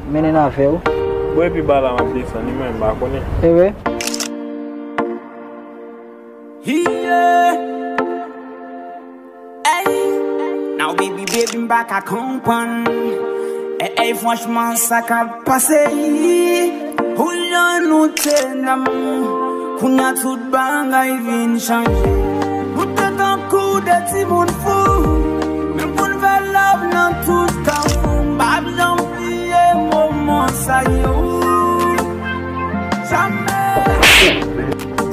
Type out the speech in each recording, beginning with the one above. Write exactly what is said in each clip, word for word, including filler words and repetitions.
Mennen n avè w. Bon, epi ba la m ap desann, li mwen m pa konnen. Ewe. Yeah. Ey, now baby, baby, m pa ka konprann. Ey, ey, franchman, sa k ap pase? Ou jan nou te nan kounya tout bagay vin chanje. Nou te tankou de timoun fou, menm pou n fè love nan tout kafou. M p ap janm bliye moman sa yo. Jamè.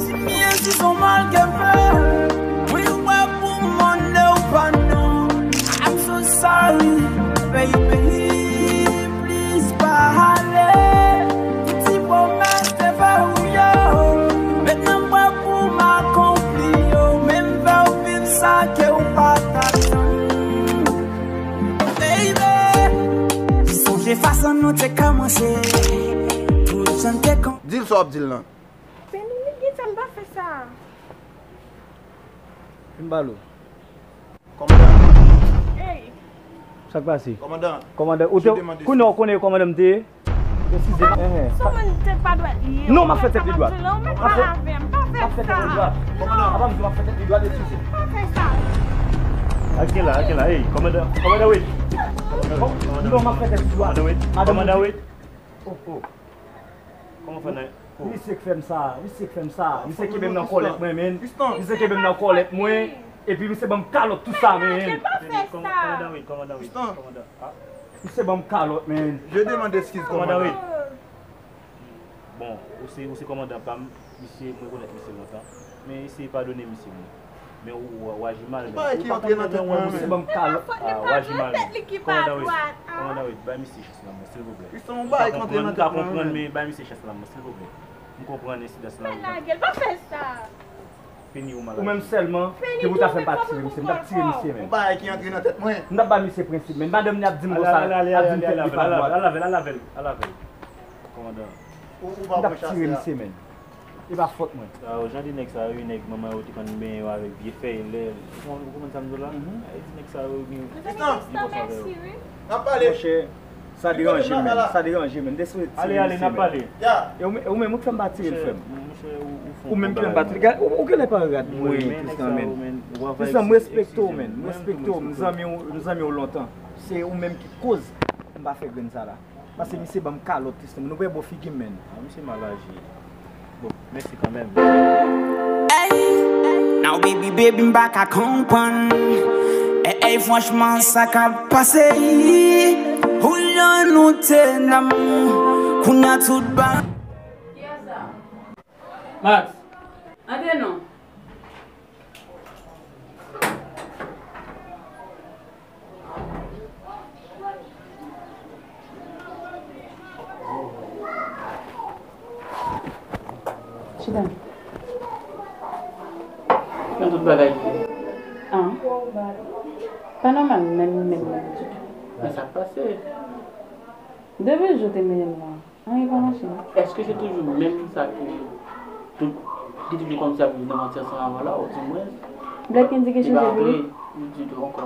Ti mesye, son mal ke m fè. Wi, w wè pou m mande w padon. I'm so sorry, baby. Please pa ale. Tout ti pwomès te fè ou yo, mentnan m wè pou m akonpli yo. Men m fè w viv sa ke w pa t atann. Baby, sonje fason nou te kòmanse. Tout jan te kon- Di l sa w ap di l lan. Peni, li gen sa, m pa fè sa. Vin ba l ou. Kòmandan. Ey. Sa k pase? Kòmandan. Kòmandan, ou te, kounye a ou konnen kòmandan m te ye? Presize. Sa mwen tèt pa dwat li ye. Non, m ap fè tèt li dwat. M ap fè, m ap fè tèt li dwat. Kòmandan. Apa m di w m ap fè tèt li dwat, presize. Pa fè sa. Ak gen la, ak gen la, ey, kòmandan, kòmandan, wait. Non, m ap fè tèt li dwat. Kòmandan, wait. Madanm, kòmandan, wait. Oh, oh. Kòman fè nan, oh. Misye k fè m sa, misye k fè m sa. Misye kenbe m nan kòlèt mwen, men. Misye kenbe m nan kòlèt mwen. Epi misye ban m kalòt tou sa, men. Kòmandan, wait, kòmandan, wait, kòmandan. Ah. Misye ban m kalòt, men. Je demande excuse, kòmandan. Bon, ou se, ou se kòmandan pa m, misye, mwen konèt misye lontan. Men eseye padone misye, mwen. Men ou, ou, ou aji mal, men. Ou pa konprann nan mwen, misye ban m kalòt. Ah, ou aji mal, men. Kòmandan, wait, kòmandan, wait, bay misye chans nan mwen, silvouplè. M ka konprann, m ka konprann, men bay misye chans nan mwen, silvouplè. M konprann ensidans lan. Fè lagel, pa fè sa. Peni, ou malad. Ou menm sèlman, ki pou ta fè m pa tire misye, m t ap tire misye, men. Yon bagay ki antre nan tèt mwen. M t ap ba misye prensip, men madanm li ap di m konsa, ap di m tèt li pa dwat. Al avè l, al avè l, al avè l. Kòmandan. M t ap tire misye, men. E pa fòt mwen. Sa yo, jan de nèg sa yo, nèg manman yo te konn benyen yo avèk vye fèy lè, ou konprann, ou konprann sa m di w la? Mhm. Ay, ti nèg sa yo gen, gen kòs avè yo. N ap pale. Monchè, sa deranje m, men. Sa deranje m, men. Deske w tire misye, men. Ale, ale, n ap pale. E ou men-, ou menm, ou k fè m pa tire l, frè m. Ou menm ki fè m pa tire l. Ou, ou genlè pa rad mwen, Tristan, men. Tristan, m respekte w, men. M respekte w, m zanmi w, m zanmi w lontan. Se ou menm ki koz m pa fè grenn sa la. Paske misye ban m kalòt, Tristan. Nou wè bò figi m, men. Ah, misye mal aji. Bon, mèsi kanmenm. Ey, now baby, baby, m pa ka konprann. Ey, ey, franchman, sa k ap pase? Ou jan nou te nan kounya tout ba- Max. Antre non. Chita. Nan tout bagay ki. Ah. Pa nòmal menm, menm, menm ditou. Men sa k pase? Depi jou te mennen m la. Anyen pa mache non. Èske se toujou menm sa ke tout, li toujou kòmsi ap viv nan manti ansanm avè w la, ou di mwen, Black Candy gen chanje pou li? Li pa vre ditou ankò.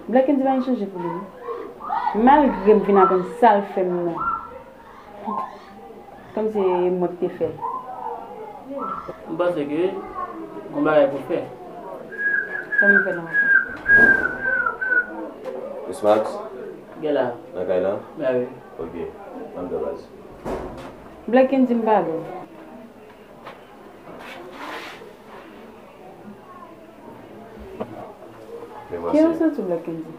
Black Candy pa gen chanje pou li non. Malgre m vin aprann sa l fè m nan. Kòmsi e mwen ki te fè l. M panse ke gon bagay pou fè. Sa m fè nan ankò? Miss Max? Gen la. Nan kay la? Ba wi. Ok. Ann nan baz. Black Candy m pa lou. Ki ou santi w Black Candy?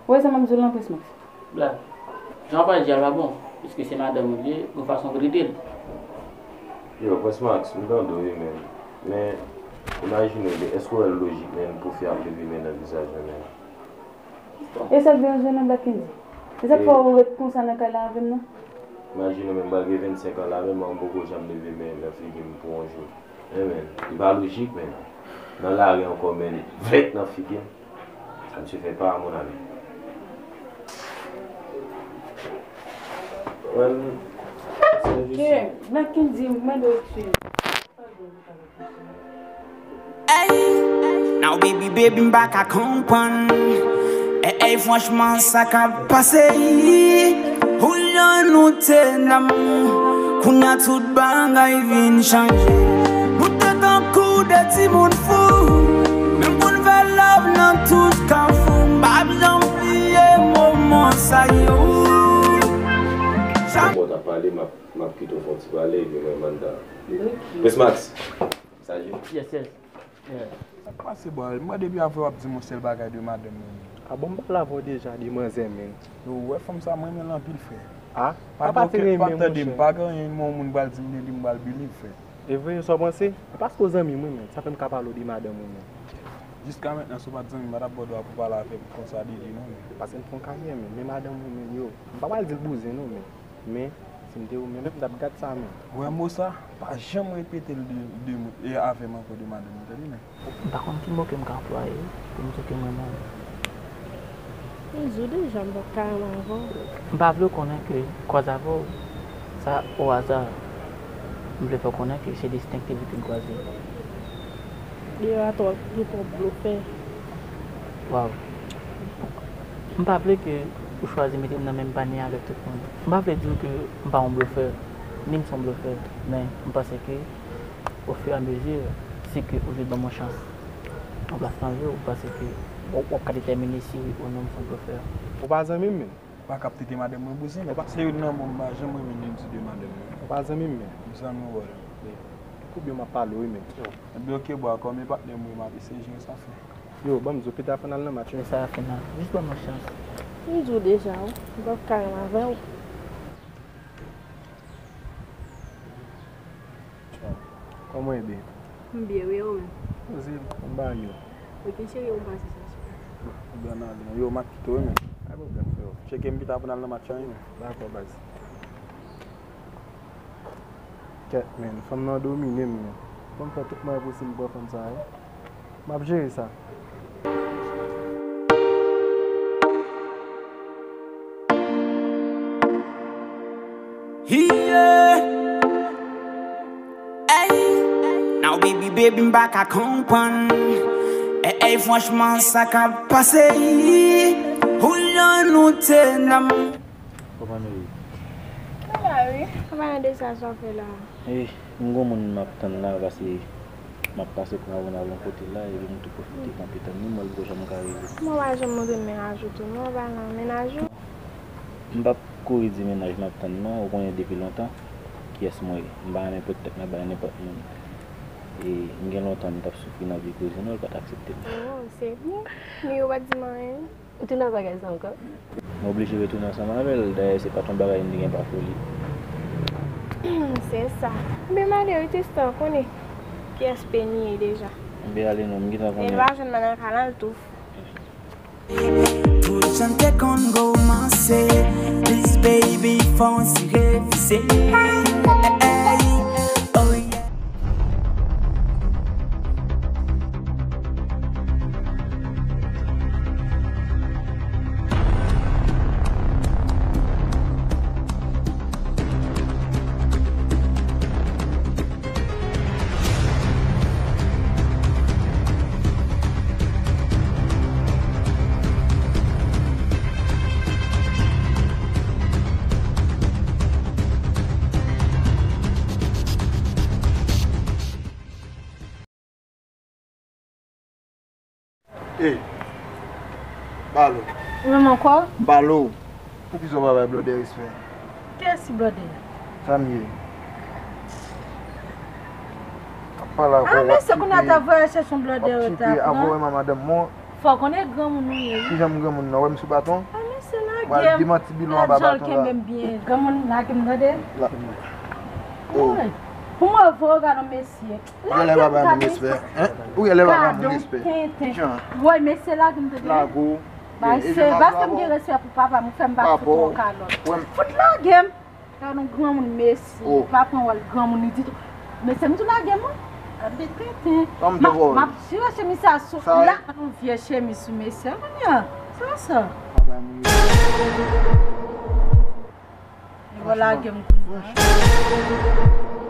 Ou wè sa m ap di w lan Prince Max? Black, jan w ap aji a pa bon, piske se madanm ou li ye, gon fason w trete l. Yo, Prince Max, m tande w wi, men, men, imajine w, èske w wè l lojik, men, pou fi ap leve men nan vizaj mwen, men? E sa k deranje w nan Black Candy? E sa k fè w ret konsa nan kay la avè m nan? Imajine w, men, m pral gen vennsenk an la, men m poko janm leve men nan figi m pou yon jou. Men, men, li pa lojik, men. Nan lari ankò, men, vèt nan figi m. Sa misye fè pa, mon ami. Mwen, se jis. Black Candy, m mande w eskiz. Ey, now baby, baby, m pa ka konprann. Ey, ey, franchman, sa k ap pase? Pou jan nou te nan, kounye a tout bagay vin chanje. Nou te tankou de timoun fou, menm pou n fè love nan tout kafou. M p ap janm bliye moman sa yo. Kòman w t ap pale, m ap, m ap kite w fè yon ti pale, epi mwen, Manda. Ok. Prince Max. Sa ye? Yes, yes. Yeah. Sa k pase, bro? Mwen, depi avè w ap di m yon sèl bagay de madanm mwen. A bon, m pale avè w deja de manzè, men. Yo, ou wè fanm sa, mwen renmen l anpil, frè. A? Pa gen okenn, pa tande m, pa gen anyen, yon moun pral di m de li, m pral believe, frè. E vre, sa w panse? E paske w zanmi m, wi, men. Sa fè m ka pale w de madanm ou, men. Jiska mentnan, si w pa t zanmi m, m pa t ap ba w dwa pou pale avè m konsa de li, non, men. Paske m fè yon karyè, men. Men madanm ou, men, yo. M pa pral di l bouzen, non, men. Men, si m te ou menm, m t ap gad sa menm. Ou wè mo sa? Pa janm repete l de, de, e avè m ankò de madanm ou, tande, men. M pa konn ki mo ke m ka anplwaye pou m di w ke m renmen w. M di w deja, m p ap ka renmen avè w. M pa vle w konnen ke kwaze avè w, sa o aza. M vle fè w konnen ke se desten ki te vle ke n kwaze. Deyò a twòp, gen twòp blofè. Waw. M pa vle ke ou chwazi mete m nan menm panye avèk tout moun. M pa vle di w ke m pa yon blofè, ni m se yon blofè, men m panse ke ofiramezu, si ke ou jis ban m yon chans, yon plas nan vi w, m panse ke w, w ap ka detèmine si wi ou non m se yon blofè. Ou pa zanmi m menm? Ou pa ka ap trete madanm mwen bouzen, men se youn nan mo m pa janm renmen di de madanm mwen. Ou pa zanmi m menm? M zanmi w, bro. Oubyen m ap pale w wi, men. Ebyen, oke, bro, kòm e patnè m ou ye, m ap eseye jere sa, frè. Yo, ban m di w, pita fò n al nan match, wi. Men sa a fè nan. Jis ban m yon chans. M di w deja, wi. M p ap ka renmen avè w. Kòman w ye, babe? M byen, wi, e ou menm? Poze m, m ba yo. Oke, cheri, ou pase chèche. Bon, m byen ale non. Yo, m ap kite w, wi, men. Pa gen pwoblèm, freo. Tcheke m pita pou n al nan match la, wi, men. Dakò, baz. Kèt, men, fanm nan domine m, men. Fò m fè tout mwayen posib m pran fanm sa a, wi. M ap jere sa. Yeah. Ey. Now baby, baby, m pa ka konprann. Ey, ey, franchman, sa k ap pase. Pou jan nou te nan. Kòman nou ye? Sa va, wi. Kòman de sa, sa w fè la? Eh, m gon moun m ap tann la, paske m ap pase pou m al yon kote la, epi m tou pwofite kanpe tann li, m wè l poko janm ka rive. Kòman w pa janm montre m mennaj ou tou, non, w pa nan mennaj ou? M p ap kouri di mennaj m ap tann, non, ou konnen depi lontan, kiyès mwen ye. M pa renmen pot tèt mwen bay nenpòt moun. E m gen lontan m t ap soufri nan vi kouzin, non, l pa t aksepte m. Oh, se vre? Men ou pa t di m anyen? Ou tounen ak bagay sa ankò? M oblije retounen ansanm avè l. Dayè, se pa t yon bagay m te gen pa foli. Se sa. Enben, m ale wi, Tristan, ou konnen kiyès Penny ye deja. Enben, ale non, m gentan konnen. E l pa jwenn mwen nan kay la, l tou fou. Tout jan te konn kòmanse, please baby, fò w ti revize. Ey, oh yeah. Ey, Balo. Ou menm ankò? Balo. Poukisa w pa bay blòdè respè? Kiyès ki blòdè? Sa m ye. Ap pale avè w, w ap tchipe, w ap tchipe, avè w menm a madanm mwen. Fò w konnen granmoun ou ye, wi. Kijan m granmoun nan? Ou wè m sou baton? A, mesye, lage m. Pral demantible w anba baton la. Granmoun, lage m, tande? Pou mwen, vre w gade yon mesye. Ou genlè pa bay moun respè, en? Ou genlè pa bay moun respè. Kijan? Woy, mesye, lage m, tande? Lage w. Bay se, paske m gen respè pou papa m, ou fè m pa fout ou yon kalòt. Fout lage m. Gade yon granmoun, mesye, pa pran wòl granmoun li ditou. Mesye, m tou lage m, wi. Gade tenten. M ap chire chemiz sa sou, lage yon vye chemiz sou mesye, kounye a. Sa sa. Li va lage m kounye a.